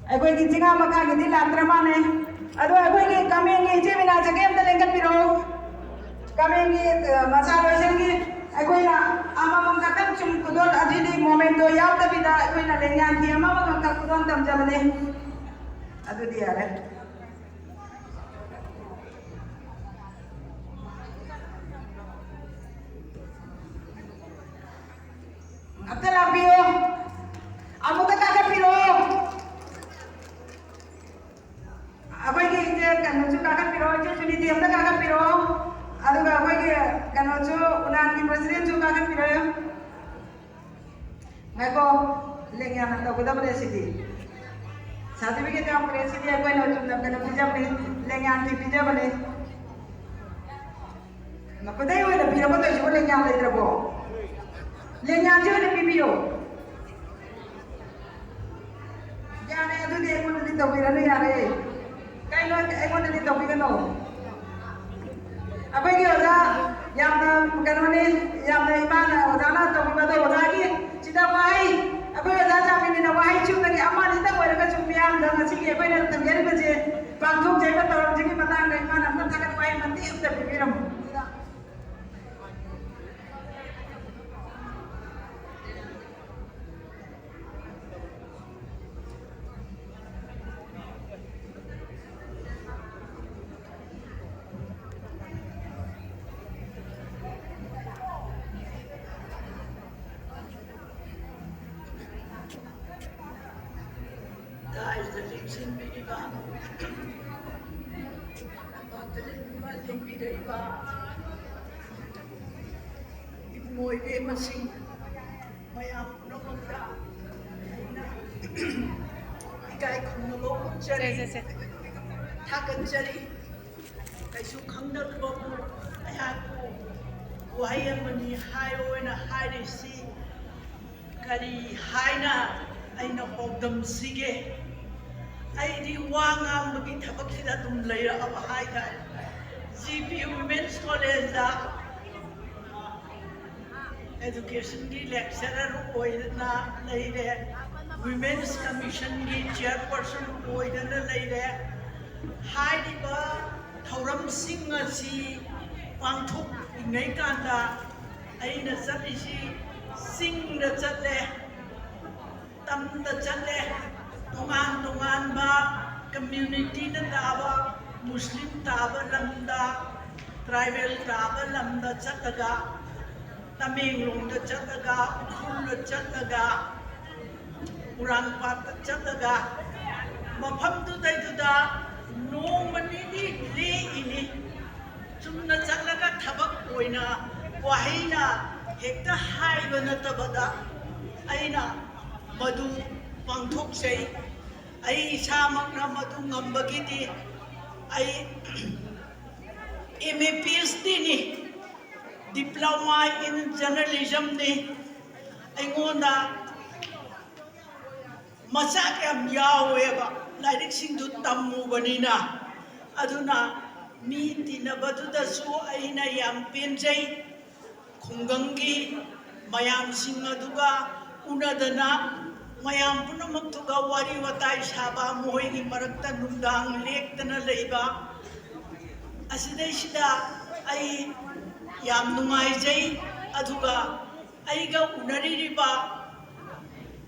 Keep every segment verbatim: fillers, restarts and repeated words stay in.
ꯑꯩꯈꯣꯏꯒꯤ ꯆꯤꯡꯉꯥ ꯃꯈꯥꯒꯤꯗꯤ ꯂꯥꯛꯇ꯭ꯔ ꯃꯥꯜꯂꯦ꯫ ꯑꯗꯣ ꯑꯩꯈꯣꯏꯒꯤ ꯀꯃꯦꯡꯒꯤ ꯏꯆꯦ ꯃꯤꯅꯥ ꯆꯒꯦ ꯑꯝꯇ ꯂꯦꯡꯈꯠꯄꯤꯔꯛꯑꯣ꯫ ꯀꯃꯦꯡꯒꯤ, ꯑ, ꯃꯆꯥ ꯂꯣꯏꯁꯪꯒꯤ ꯑꯩꯈꯣꯏꯅ ꯑꯃꯃꯝ ꯈꯛꯇꯪ ꯁꯨꯝ ꯈꯨꯗꯣꯜ, ꯑꯗꯨꯗꯤ ꯃꯣꯃꯦꯟꯇꯣ ꯌꯥꯎꯗꯕꯤꯗ ꯑꯩꯈꯣꯏꯅ ꯂꯦꯡꯌꯥꯟ ꯐꯤ ꯑꯃꯃꯝ ꯈꯛ ꯈꯨꯗꯣꯜ ꯇꯝꯖꯕꯅꯦ꯫ ꯑꯗꯨꯗꯤ ꯌꯥꯔꯦ꯫ ꯑꯝꯇ ꯂꯥꯛꯄꯤꯌꯨ꯫ ꯑꯃꯨꯛꯇ ꯀꯥꯈꯠꯄꯤꯔꯛꯑꯣ꯫ ꯑꯩꯈꯣꯏꯒꯤ ꯏꯆꯦ ꯀꯩꯅꯣꯁꯨ ꯀꯥꯈꯠꯄꯤꯔꯛꯑꯣ, ꯏꯆꯦ ꯁꯨꯅꯤꯇꯤ ꯑꯝꯇ ꯀꯥꯈꯠꯄꯤꯔꯛꯑꯣ꯫ ꯑꯗꯨꯒ ꯑꯩꯈꯣꯏꯒꯤ ꯀꯩꯅꯣꯁꯨ, ꯎꯅꯥꯟꯒꯤ ꯄ꯭ꯔꯁꯤꯗꯦꯟꯁꯨ ꯀꯥꯈꯠꯄꯤꯔꯛꯑꯣ꯫ ꯉꯥꯏꯈꯣ, ꯂꯦꯡꯌꯥꯟ ꯇꯧꯒꯗꯕꯅꯦ ꯁꯤꯗꯤ꯫ ꯁꯥꯔꯇꯤꯐꯤꯀꯦꯠ ꯌꯥꯎꯈ꯭ꯔꯦ, ꯁꯤꯗꯤ ꯑꯩꯈꯣꯏꯅ ꯆꯨꯝꯅ ꯀꯩꯅꯣ ꯄꯤꯖꯕꯅꯤ, ꯂꯦꯡꯌꯥꯟꯒꯤ ꯄꯤꯖꯕꯅꯤ꯫ ꯈꯨꯗꯩ ꯑꯣꯏꯅ ꯄꯤꯔꯕꯣ ꯇꯧꯔꯤꯁꯤꯕꯣ? ꯂꯦꯡꯌꯥꯟ ꯂꯩꯇ꯭ꯔꯕꯣ? ꯂꯦꯡꯌꯥꯟꯁꯤ ꯑꯣꯏꯅ ꯄꯤꯕꯤꯌꯣ꯫ ꯌꯥꯔꯦ, ꯑꯗꯨꯗꯤ ꯑꯩꯉꯣꯟꯗꯗꯤ ꯇꯧꯕꯤꯔꯅꯨ, ꯌꯥꯔꯦ꯫ ꯀꯩꯅꯣ ꯑꯩꯉꯣꯟꯗꯗꯤ ꯇꯧꯕꯤꯒꯅꯣ? ꯑꯩꯈꯣꯏꯒꯤ ꯑꯣꯖꯥ ꯌꯥꯝꯅ ꯀꯩꯅꯣꯅꯤ, ꯌꯥꯝꯅ ꯏꯃꯥꯅ ꯑꯣꯖꯥꯅ ꯇꯧꯕꯤꯕꯗꯣ ꯑꯣꯖꯥꯒꯤ ꯁꯤꯗ ꯋꯥꯍꯩ, ꯑꯩꯈꯣꯏ ꯑꯣꯖꯥ ꯆꯥꯃꯤꯟꯅ ꯋꯥꯍꯩ ꯆꯨꯝꯅꯒꯤ ꯑꯃ ꯑꯅꯤꯇꯪ ꯑꯣꯏꯔꯒꯁꯨ ꯃꯤꯌꯥꯝꯗ ꯉꯁꯤꯒꯤ ꯑꯩꯈꯣꯏꯅ ꯊꯝꯖꯔꯤꯕꯁꯦ ꯄꯥꯡꯊꯣꯛꯆꯔꯤꯕ ꯊꯧꯔꯝꯁꯤꯒꯤ ꯃꯇꯥꯡꯗ ꯏꯃꯥꯅ ꯑꯝꯇ ꯊꯥꯒꯠꯄ ꯋꯥꯍꯩ ꯃꯇꯦꯛ ꯑꯝꯇ ꯄꯤꯕꯤꯔꯝꯃꯨ꯫ ꯗꯥꯏꯁꯇ ꯂꯦꯡꯁꯤꯟꯕꯤꯔꯤꯕ, ꯂꯝꯄꯥꯛꯇ ꯂꯦꯡꯕꯤꯕ, ꯂꯦꯡꯕꯤꯔꯛꯏꯕ ꯏꯕꯨꯡꯉꯣ ꯏꯕꯦꯝꯃꯁꯤꯡ, ꯃꯌꯥꯝ ꯄꯨꯝꯅꯃꯛꯇ ꯑꯩꯅ ꯏꯀꯥꯏ ꯈꯨꯝꯅꯕ ꯎꯠꯆꯔꯤ, ꯁꯦ, ꯁꯦ, ꯁꯦ꯫ ꯊꯥꯒꯠꯆꯔꯤ꯫ ꯀꯩꯁꯨ ꯈꯪꯗꯕꯕꯨ ꯑꯩꯍꯥꯛꯄꯨ ꯋꯥꯍꯩ ꯑꯃꯅꯤ ꯍꯥꯏꯌꯣꯅ ꯍꯥꯏꯔꯤꯁꯤ ꯀꯔꯤ ꯍꯥꯏꯅ ꯑꯩꯅ ꯄꯥꯎꯗꯝꯁꯤꯒꯦ? ꯑꯩꯗꯤ ꯋꯥ ꯉꯥꯡꯕꯒꯤ ꯊꯕꯛꯁꯤꯗ ꯑꯗꯨꯝ ꯂꯩꯔꯛꯑꯕ ꯍꯥꯏꯇꯥꯔꯦ꯫ ꯖꯤ ꯄꯤ ꯋꯨꯃꯦꯟꯁ ꯀꯣꯂꯦꯖꯇ ꯑꯦꯖꯨꯀꯦꯁꯟꯒꯤ ꯂꯦꯛꯆꯔꯔ ꯑꯣꯏꯗꯅ ꯂꯩꯔꯦ꯫ Women's Commissionꯒꯤ chairperson ꯑꯣꯏꯗꯅ ꯂꯩꯔꯦ꯫ ꯍꯥꯏꯔꯤꯕ ꯊꯧꯔꯝꯁꯤꯡ ꯑꯁꯤ ꯄꯥꯡꯊꯣꯛꯂꯤꯉꯩ ꯀꯥꯟꯗ ꯑꯩꯅ ꯆꯠꯂꯤꯁꯤ ꯆꯤꯡꯗ ꯆꯠꯂꯦ, ꯇꯝꯗ ꯆꯠꯂꯦ, ꯇꯣꯉꯥꯟ ꯇꯣꯉꯥꯟꯕ communityꯅ ꯇꯥꯕ, ꯃꯨꯁꯂꯤꯝ ꯇꯥꯕ ꯂꯝꯗ, tribal ꯇꯥꯕ ꯂꯝꯗ ꯆꯠꯂꯒ, ꯇꯃꯦꯡꯂꯣꯡꯗ ꯆꯠꯂꯒ, ꯎꯈ꯭ꯔꯨꯜꯗ ꯆꯠꯂꯒ, ꯎꯔꯥꯡꯄꯥꯠꯇ ꯆꯠꯂꯒ, ꯃꯐꯝꯗꯨꯗꯩꯗꯨꯗ ꯅꯣꯡꯃ ꯅꯤꯅꯤ ꯂꯦꯛꯏꯅꯤ꯫ ꯆꯨꯝꯅ ꯆꯠꯂꯒ ꯊꯕꯛ ꯑꯣꯏꯅ ꯋꯥꯍꯩꯅ ꯍꯦꯛꯇ ꯍꯥꯏꯕ ꯅꯠꯇꯕꯗ ꯑꯩꯅ ꯃꯗꯨ ꯄꯥꯡꯊꯣꯛꯆꯩ꯫ ꯑꯩ ꯏꯁꯥꯃꯛꯅ ꯃꯗꯨ ꯉꯝꯕꯒꯤꯗꯤ ꯑꯩ M A P H Dꯅꯤ, Diploma in Journalismꯅꯤ꯫ ꯑꯩꯉꯣꯟꯗ ꯃꯆꯥꯛ ꯌꯥꯝ ꯌꯥꯎꯋꯦꯕ, ꯂꯥꯏꯔꯤꯛꯁꯤꯡꯗꯨ ꯇꯝꯃꯨꯕꯅꯤꯅ꯫ ꯑꯗꯨꯅ ꯃꯤ ꯇꯤꯟꯅꯕꯗꯨꯗꯁꯨ ꯑꯩꯅ ꯌꯥꯝ ꯄꯦꯟꯖꯩ꯫ ꯈꯨꯡꯒꯪꯒꯤ ꯃꯌꯥꯝꯁꯤꯡ ꯑꯗꯨꯒ ꯎꯅꯗꯅ, ꯃꯌꯥꯝ ꯄꯨꯝꯅꯃꯛꯇꯨꯒ ꯋꯥꯔꯤ ꯋꯥꯇꯥꯏ ꯁꯥꯕ, ꯃꯈꯣꯏꯒꯤ ꯃꯔꯛꯇ ꯅꯨꯡꯗꯥꯡ ꯂꯦꯛꯇꯅ ꯂꯩꯕ, ꯑꯁꯤꯗꯩꯁꯤꯗ ꯑꯩ ꯌꯥꯝ ꯅꯨꯡꯉꯥꯏꯖꯩ꯫ ꯑꯗꯨꯒ ꯑꯩꯒ ꯎꯅꯔꯤꯕ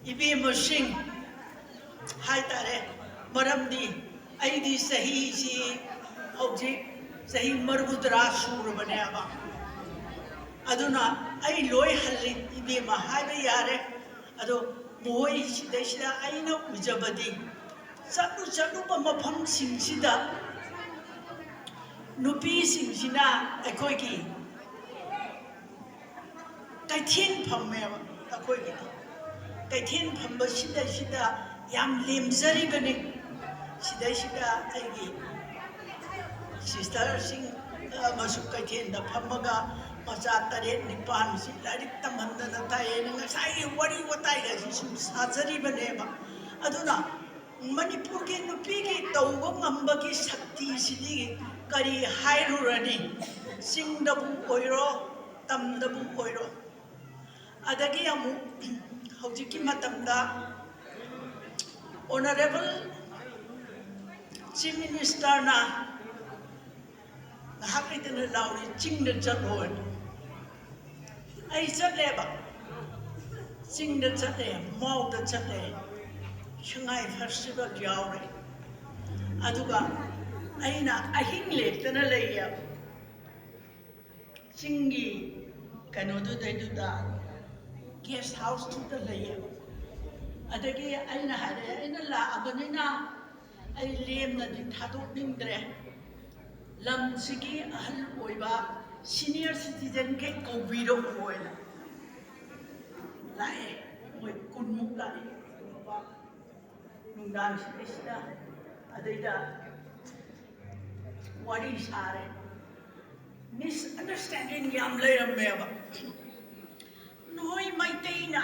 ꯏꯕꯦꯝꯃꯁꯤꯡ ꯍꯥꯏꯇꯥꯔꯦ, ꯃꯔꯝꯗꯤ ꯑꯩꯗꯤ ꯆꯍꯤꯁꯤ ꯍꯧꯖꯤꯛ ꯆꯍꯤ ꯃꯔꯤꯐꯨꯇꯔꯥ ꯁꯨꯔꯕꯅꯦꯕ꯫ ꯑꯗꯨꯅ ꯑꯩ ꯂꯣꯏ ꯍꯜꯂꯤ, ꯏꯕꯦꯝꯃ ꯍꯥꯏꯕ ꯌꯥꯔꯦ꯫ ꯑꯗꯣ ꯃꯈꯣꯏ ꯁꯤꯗꯩꯁꯤꯗ ꯑꯩꯅ ꯎꯖꯕꯗꯤ, ꯆꯠꯂꯨ ꯆꯠꯂꯨꯕ ꯃꯐꯝꯁꯤꯡꯁꯤꯗ ꯅꯨꯄꯤꯁꯤꯡꯁꯤꯅ ꯑꯩꯈꯣꯏꯒꯤ ꯀꯩꯊꯦꯜ ꯐꯝꯃꯦꯕ꯫ ꯑꯩꯈꯣꯏꯒꯤꯗꯤ ꯀꯩꯊꯦꯜ ꯐꯝꯕꯁꯤꯗꯩꯁꯤꯗ ꯌꯥꯝ ꯂꯦꯝꯖꯔꯤꯕꯅꯤ꯫ ꯁꯤꯗꯩꯁꯤꯗ ꯑꯩꯒꯤ sisterꯁꯤꯡ ꯑꯃꯁꯨ ꯀꯩꯊꯦꯜꯗ ꯐꯝꯃꯒ ꯃꯆꯥ ꯇꯔꯦꯠ ꯅꯤꯄꯥꯜꯁꯤ ꯂꯥꯏꯔꯤꯛ ꯇꯝꯍꯟꯗꯅ ꯇꯥꯛꯑꯦꯅ ꯉꯁꯥꯏꯒꯤ ꯋꯥꯔꯤ ꯋꯥꯇꯥꯏꯒꯁꯤ ꯁꯨꯝ ꯁꯥꯖꯔꯤꯕꯅꯦꯕ꯫ ꯑꯗꯨꯅ ꯃꯅꯤꯄꯨꯔꯒꯤ ꯅꯨꯄꯤꯒꯤ ꯇꯧꯕ ꯉꯝꯕꯒꯤ ꯁꯛꯇꯤꯁꯤꯗꯤ ꯀꯔꯤ ꯍꯥꯏꯔꯨꯔꯅꯤ? ꯆꯤꯡꯗꯕꯨ ꯑꯣꯏꯔꯣ, ꯇꯝꯗꯕꯨ ꯑꯣꯏꯔꯣ꯫ ꯑꯗꯒꯤ ꯑꯃꯨꯛ ꯍꯧꯖꯤꯛꯀꯤ ꯃꯇꯝꯗ Honorable Chief Minister ꯅ ꯉꯥꯏꯍꯥꯛ ꯂꯩꯇꯅ ꯂꯥꯎꯔꯤ, "ꯆꯤꯡꯗ ꯆꯠꯂꯣ" ꯍꯥꯏꯅ꯫ ꯑꯩ ꯆꯠꯂꯦꯕ, ꯆꯤꯡꯗ ꯆꯠꯂꯦ, ꯃꯥꯎꯗ ꯆꯠꯂꯦ, ꯁꯉꯥꯏ festival ꯌꯥꯎꯔꯦ꯫ ꯑꯗꯨꯒ ꯑꯩꯅ ꯑꯍꯤꯡ ꯂꯦꯛꯇꯅ ꯂꯩꯌꯦꯕ꯫ ꯆꯤꯡꯒꯤ ꯀꯩꯅꯣꯗꯨꯗꯩꯗꯨꯗ, guest house ꯇꯨꯗ ꯂꯩꯌꯦꯕ꯫ ꯑꯗꯒꯤ ꯑꯩꯅ ꯍꯥꯏꯔꯦ, "ꯑꯩꯅ ꯂꯥꯛꯑꯕꯅꯤꯅ ꯑꯩ ꯂꯦꯝꯅꯗꯤ ꯊꯥꯗꯣꯛꯅꯤꯡꯗ꯭ꯔꯦ, ꯂꯝꯁꯤꯒꯤ ꯑꯍꯜ ꯑꯣꯏꯕ senior citizen ꯈꯩ ꯀꯧꯕꯤꯔꯛꯎ" ꯍꯥꯏꯅ꯫ ꯂꯥꯛꯑꯦ, ꯃꯣꯏ ꯀꯨꯟꯃꯨꯛ ꯂꯥꯛꯑꯦ꯫ ꯅꯨꯡꯗꯥꯡꯁꯤꯗꯩꯁꯤꯗ ꯑꯗꯩꯗ ꯋꯥꯔꯤ ꯁꯥꯔꯦ꯫ Misunderstanding ꯌꯥꯝ ꯂꯩꯔꯝꯃꯦꯕ꯫ ꯅꯣꯏ ꯃꯩꯇꯩꯅ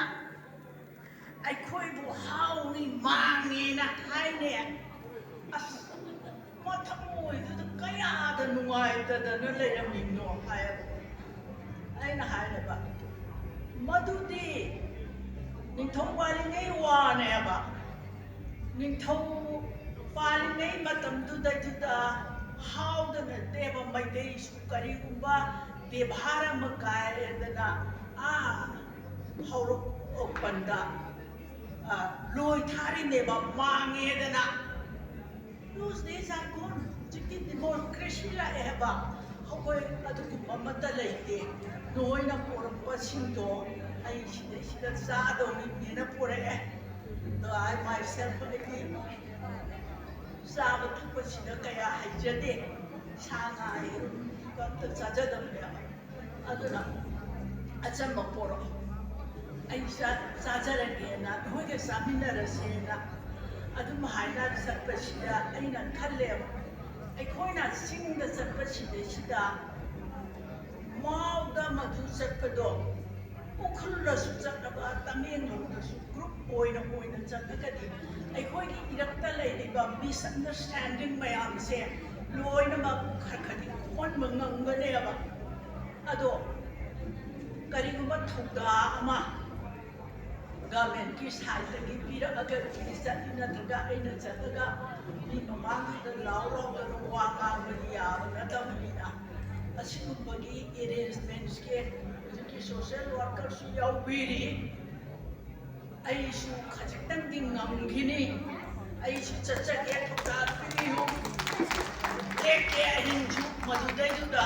ꯑꯩꯈꯣꯏꯕꯨ ꯍꯥꯎꯅꯤ ꯃꯥꯡꯉꯦꯅ ꯍꯥꯏꯅꯦ꯫ ꯑꯁ, ꯃꯊꯃꯣꯏꯗꯨꯗ ꯀꯌꯥꯗ ꯅꯨꯡꯉꯥꯏꯇꯗꯅ ꯂꯩꯔꯝꯃꯤꯕꯅꯣ ꯍꯥꯏꯌꯦꯕ꯫ ꯑꯩꯅ ꯍꯥꯏꯔꯦꯕ, "ꯃꯗꯨꯗꯤ ꯅꯤꯡꯊꯧ ꯄꯥꯜꯂꯤꯉꯩ ꯋꯥꯅꯦꯕ꯫ ꯅꯤꯡꯊꯧ ꯄꯥꯜꯂꯤꯉꯩ ꯃꯇꯝꯗꯨꯗꯩꯗꯨꯗ ꯍꯥꯎꯗꯅ ꯇꯦꯕ ꯃꯩꯇꯩꯁꯨ ꯀꯔꯤꯒꯨꯝꯕ ꯕꯦꯕꯥꯔ ꯑꯃ ꯀꯥꯏꯔꯦꯗꯅ, ꯑꯥ, ꯍꯧꯔꯛꯄꯗ, ꯑ, ꯂꯣꯏ ꯊꯥꯔꯤꯅꯦꯕ, ꯃꯥꯡꯉꯦꯗꯅ꯫ Those days are gone꯫ ꯍꯧꯖꯤꯛꯇꯤ democracy ꯂꯥꯛꯑꯦ ꯍꯥꯏꯕ꯫ ꯑꯩꯈꯣꯏ ꯑꯗꯨꯒꯨꯝꯕ ꯑꯃꯠꯇ ꯂꯩꯇꯦ꯫ ꯅꯣꯏꯅ ꯄꯣꯔꯛꯄꯁꯤꯡꯗꯣ ꯑꯩ ꯁꯤꯗꯩꯁꯤꯗ ꯆꯥꯗꯧꯔꯤꯕꯅꯦꯅ ꯄꯣꯔꯛꯑꯦ꯫ ꯑꯗꯣ I myself ꯑꯩꯗꯤ ꯆꯥꯕ ꯊꯛꯄꯁꯤꯗ ꯀꯌꯥ ꯍꯩꯖꯗꯦ꯫ ꯁꯥ ꯉꯥ ꯌꯦꯔꯨꯝ ꯑꯝꯇ ꯆꯥꯖꯗꯕꯅꯦꯕ꯫ ꯑꯗꯨꯅ ꯑꯆꯝꯕ ꯄꯣꯔꯛꯑꯣ, ꯑꯩ ꯆꯥ-, ꯆꯥꯖꯔꯒꯦꯅ, ꯅꯈꯣꯏꯒ ꯆꯥꯃꯤꯟꯅꯔꯁꯦꯅ ꯑꯗꯨꯝ ꯍꯥꯏꯅ ꯆꯠꯄꯁꯤꯗ ꯑꯩꯅ ꯈꯜꯂꯦꯕ, ꯑꯩꯈꯣꯏꯅ ꯆꯤꯡꯗ ꯆꯠꯄꯁꯤꯗꯩꯁꯤꯗ ꯃꯥꯎꯗ ꯃꯗꯨ ꯆꯠꯄꯗꯣ, ꯎꯈ꯭ꯔꯨꯜꯗꯁꯨ ꯆꯠꯂꯒ ꯇꯃꯦꯡꯂꯣꯡꯗꯁꯨ group ꯑꯣꯏꯅ ꯑꯣꯏꯅ ꯆꯠꯂꯒꯗꯤ ꯑꯩꯈꯣꯏꯒꯤ ꯏꯔꯛꯇ ꯂꯩꯔꯤꯕ misunderstanding ꯃꯌꯥꯝꯁꯦ ꯂꯣꯏꯅꯃꯛ ꯈꯔ ꯈꯔꯗꯤ ꯀꯣꯛꯍꯟꯕ ꯉꯝꯒꯅꯦꯕ꯫ ꯑꯗꯣ ꯀꯔꯤꯒꯨꯝꯕ ꯊꯧꯗꯥ ꯑꯃ ꯒꯚꯔꯟꯃꯦꯟꯠꯀꯤ ꯁꯥꯏꯠꯇꯒꯤ ꯄꯤꯔꯛꯑꯒ ꯔꯤꯂꯤꯁ ꯆꯠꯂꯤ, ꯅꯠꯇ꯭ꯔꯒ ꯑꯩꯅ ꯆꯠꯂꯒ ꯃꯤ ꯃꯃꯥꯡꯗꯨꯗ ꯂꯥꯎ ꯂꯥꯎꯗꯅ ꯋꯥ ꯉꯥꯡꯕꯗꯤ ꯌꯥꯕ ꯅꯠꯇꯕꯅꯤꯅ, ꯑꯁꯤꯒꯨꯝꯕꯒꯤ ꯑꯦꯔꯦꯟꯖꯃꯦꯟꯠꯁꯀꯤ ꯍꯧꯖꯤꯛꯀꯤ ꯁꯣꯁꯤꯌꯦꯜ ꯋꯥꯔꯀꯔꯁꯨ ꯌꯥꯎꯕꯤꯔꯤ꯫ ꯑꯩꯁꯨ ꯈꯖꯤꯛꯇꯪꯗꯤ ꯉꯝꯈꯤꯅꯤ, ꯑꯩꯁꯨ ꯆꯠꯆꯒꯦ, ꯊꯧꯗꯥꯡ ꯄꯤꯕꯤꯌꯨ꯫ ꯂꯦꯛꯀꯦ ꯑꯍꯤꯡꯁꯨ ꯃꯗꯨꯗꯩꯗꯨꯗ꯫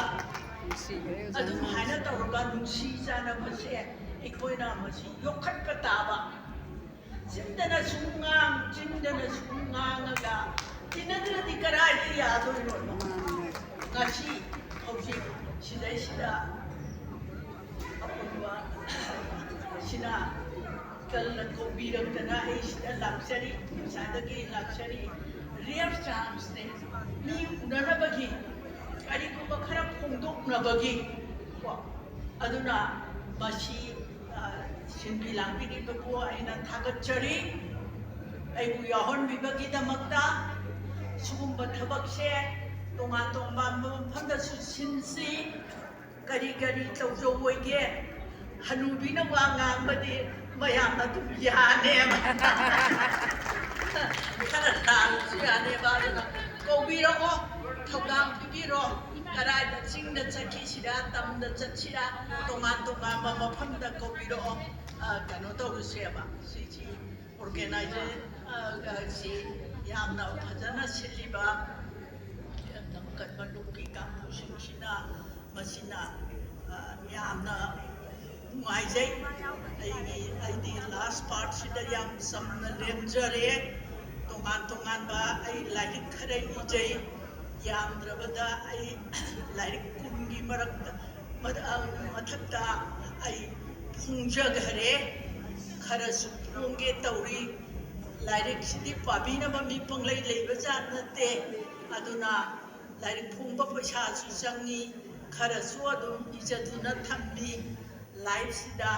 ꯑꯗꯨꯝ ꯍꯥꯏꯅ ꯇꯧꯔꯒ ꯅꯨꯡꯁꯤ ꯆꯥꯟꯅꯕꯁꯦ ꯑꯩꯈꯣꯏꯅ ꯃꯁꯤ ꯌꯣꯛꯈꯠꯄ ꯇꯥꯕ꯫ ꯆꯤꯟꯗꯅ ꯁꯨꯝ ꯉꯥꯡ, ꯆꯤꯟꯗꯅ ꯁꯨꯝ ꯉꯥꯡꯉꯒ ꯇꯤꯟꯅꯗ꯭ꯔꯗꯤ ꯀꯗꯥꯏꯗ ꯌꯥꯗꯣꯏꯅꯣ? ꯉꯁꯤ ꯍꯧꯖꯤꯛ ꯁꯤꯗꯩꯁꯤꯗ ꯑꯄꯨꯟꯕ ꯁꯤꯅ ꯀꯟꯅ ꯀꯧꯕꯤꯔꯛꯇꯅ ꯑꯩ ꯁꯤꯗ ꯂꯥꯛꯆꯔꯤ, ꯉꯁꯥꯏꯗꯒꯤ ꯂꯥꯛꯆꯔꯤ꯫ ꯔꯦꯌꯔ ꯆꯥꯟꯁꯅꯦ ꯃꯤ ꯎꯅꯅꯕꯒꯤ, ꯀꯔꯤꯒꯨꯝꯕ ꯈꯔ ꯐꯣꯡꯗꯣꯛꯅꯕꯒꯤ ꯀꯣ꯫ ꯑꯗꯨꯅ ꯃꯁꯤ, ꯑ, ꯁꯤꯟꯕꯤ ꯂꯥꯡꯕꯤꯔꯤꯕꯕꯨ ꯑꯩꯅ ꯊꯥꯒꯠꯆꯔꯤ꯫ ꯑꯩꯕꯨ ꯌꯥꯎꯍꯟꯕꯤꯕꯒꯤꯗꯃꯛꯇ ꯁꯤꯒꯨꯝꯕ ꯊꯕꯛꯁꯦ ꯇꯣꯉꯥꯟ ꯇꯣꯉꯥꯟꯕ ꯃꯐꯝꯗꯁꯨ ꯁꯤꯟꯁꯤ꯫ ꯀꯔꯤ ꯀꯔꯤ ꯇꯧꯖꯧꯑꯣꯏꯒꯦ? ꯍꯅꯨꯕꯤꯅ ꯋꯥ ꯉꯥꯡꯕꯗꯤ ꯃꯌꯥꯝ ꯑꯗꯨꯝ ꯌꯥꯅꯦꯕ꯫ ꯈꯔ ꯂꯥꯜꯂꯁꯨ ꯌꯥꯅꯦꯕ꯫ ꯑꯗꯨꯅ ꯀꯧꯕꯤꯔꯛꯑꯣ, ꯊꯧꯗꯥꯡ ꯄꯤꯕꯤꯔꯣ꯫ ꯀꯗꯥꯏꯗ, ꯆꯤꯡꯗ ꯆꯠꯈꯤꯁꯤꯔꯥ, ꯇꯝꯗ ꯆꯠꯁꯤꯔꯥ, ꯇꯣꯉꯥꯟ ꯇꯣꯉꯥꯟꯕ ꯃꯐꯝꯗ ꯀꯧꯕꯤꯔꯛꯑꯣ꯫ ꯑ, ꯀꯩꯅꯣ ꯇꯧꯔꯨꯁꯦꯕ꯫ ꯁꯤꯁꯤ ꯑꯣꯔꯒꯦꯅꯥꯏꯖꯔ, ꯑ, ꯁꯤ ꯌꯥꯝꯅ ꯐꯖꯅ ꯁꯤꯜꯂꯤꯕ ꯀꯟꯕ ꯂꯨꯞꯀꯤ ꯀꯥꯡꯕꯨꯁꯤꯡꯁꯤꯅ ꯃꯁꯤꯅ, ꯑ, ꯌꯥꯝꯅ ꯅꯨꯡꯉꯥꯏꯖꯩ꯫ ꯑꯩꯒꯤ, ꯑꯩꯗꯤ ꯂꯥꯁ ꯄꯥꯔꯠꯁꯤꯗ ꯌꯥꯝ ꯆꯝꯅ ꯂꯦꯟꯖꯔꯦ꯫ ꯇꯣꯉꯥꯟ ꯇꯣꯉꯥꯟꯕ ꯑꯩ ꯂꯥꯏꯔꯤꯛ ꯈꯔ ꯏꯖꯩ꯫ ꯌꯥꯝꯗ꯭ꯔꯕꯗ ꯑꯩ ꯂꯥꯏꯔꯤꯛ ꯀꯨꯟꯒꯤ ꯃꯔꯛꯇ, ꯃꯊꯛꯇ ꯑꯩ ꯐꯣꯡꯖꯈꯔꯦ꯫ ꯈꯔꯁꯨ ꯐꯣꯡꯒꯦ ꯇꯧꯔꯤ꯫ ꯂꯥꯏꯔꯤꯛꯁꯤꯗꯤ ꯄꯥꯕꯤꯅꯕ ꯃꯤ ꯄꯪꯂꯩ ꯂꯩꯕ ꯖꯥꯠ ꯅꯠꯇꯦ꯫ ꯑꯗꯨꯅ ꯂꯥꯏꯔꯤꯛ ꯐꯣꯡꯕ ꯄꯩꯁꯥꯁꯨ ꯆꯪꯉꯤ꯫ ꯈꯔꯁꯨ ꯑꯗꯨꯝ ꯏꯖꯗꯨꯅ ꯊꯝꯃꯤ꯫ ꯂꯥꯏꯐꯁꯤꯗ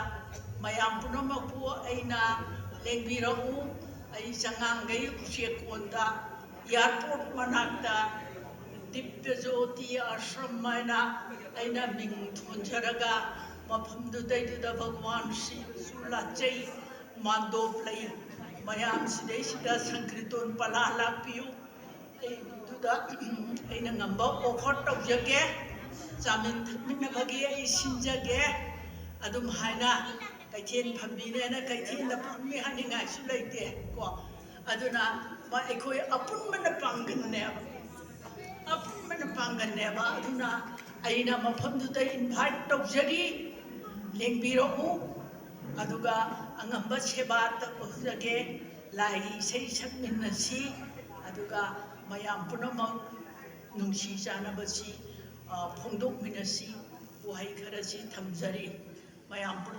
ꯃꯌꯥꯝ ꯄꯨꯝꯅꯃꯛꯄꯨ ꯑꯩꯅ ꯂꯦꯡꯕꯤꯔꯛꯎ꯫ ꯑꯩ ꯆꯉꯥꯡꯒꯩ ꯎꯆꯦꯛꯀꯣꯟꯗ ꯑꯦꯌꯥꯔꯄꯣꯔꯠ ꯃꯅꯥꯛꯇ ꯗꯤꯞꯇ ꯖꯣꯇꯤ ꯑꯥꯁ꯭ꯔꯝ ꯍꯥꯏꯅ ꯑꯩꯅ ꯃꯤꯡ ꯊꯣꯟꯖꯔꯒ ꯃꯐꯝꯗꯨꯗꯩꯗꯨꯗ ꯚꯒꯋꯥꯟ ꯁꯤꯕꯁꯨ ꯂꯥꯠꯆꯩ꯫ ꯃꯥꯟꯗꯣꯞ ꯂꯩ꯫ ꯃꯌꯥꯝ ꯁꯤꯗꯩꯁꯤꯗ ꯁꯪꯀ꯭ꯔꯤꯇꯣꯟ ꯄꯂꯥ ꯂꯥꯛꯄꯤꯌꯨ꯫ ꯑꯩꯗꯨꯗ ꯑꯩꯅ ꯉꯝꯕ offer ꯇꯧꯖꯒꯦ꯫ ꯆꯥꯃꯤꯟ ꯊꯛꯃꯤꯟꯅꯕꯒꯤ ꯑꯩ ꯁꯤꯟꯖꯒꯦ꯫ ꯑꯗꯨꯝ ꯍꯥꯏꯅ ꯀꯩꯊꯦꯜ ꯐꯝꯕꯤꯅꯦꯅ ꯀꯩꯊꯦꯜꯗ ꯐꯝꯃꯤ ꯍꯥꯏꯅꯤꯡꯉꯥꯏꯁꯨ ꯂꯩꯇꯦ ꯀꯣ꯫ ꯑꯗꯨꯅ ꯃ-, ꯑꯩꯈꯣꯏ ꯑꯄꯨꯟꯕꯅ ꯄꯥꯡꯒꯜꯅꯦꯕ꯫ ꯑꯄꯨꯟꯕꯅ ꯄꯥꯡꯒꯜꯅꯦꯕ꯫ ꯑꯗꯨꯅ ꯑꯩꯅ ꯃꯐꯝꯗꯨꯗ invite ꯇꯧꯖꯔꯤ, ꯂꯦꯡꯕꯤꯔꯛꯎ꯫ ꯑꯗꯨꯒ ꯑꯉꯝꯕ ꯁꯦꯕꯥ ꯇꯧꯖꯒꯦ꯫ ꯂꯥꯏꯒꯤ ꯏꯁꯩ ꯁꯛꯃꯤꯟꯅꯁꯤ꯫ ꯑꯗꯨꯒ ꯃꯌꯥꯝ ꯄꯨꯝꯅꯃꯛ ꯅꯨꯡꯁꯤ ꯆꯥꯟꯅꯕꯁꯤ, ꯑ, ꯐꯣꯡꯗꯣꯛꯃꯤꯟꯅꯁꯤ꯫ ꯋꯥꯍꯩ ꯈꯔꯁꯤ ꯊꯝꯖꯔꯤ꯫ ꯃꯌꯥꯝ ꯄꯨꯝꯅꯃꯛ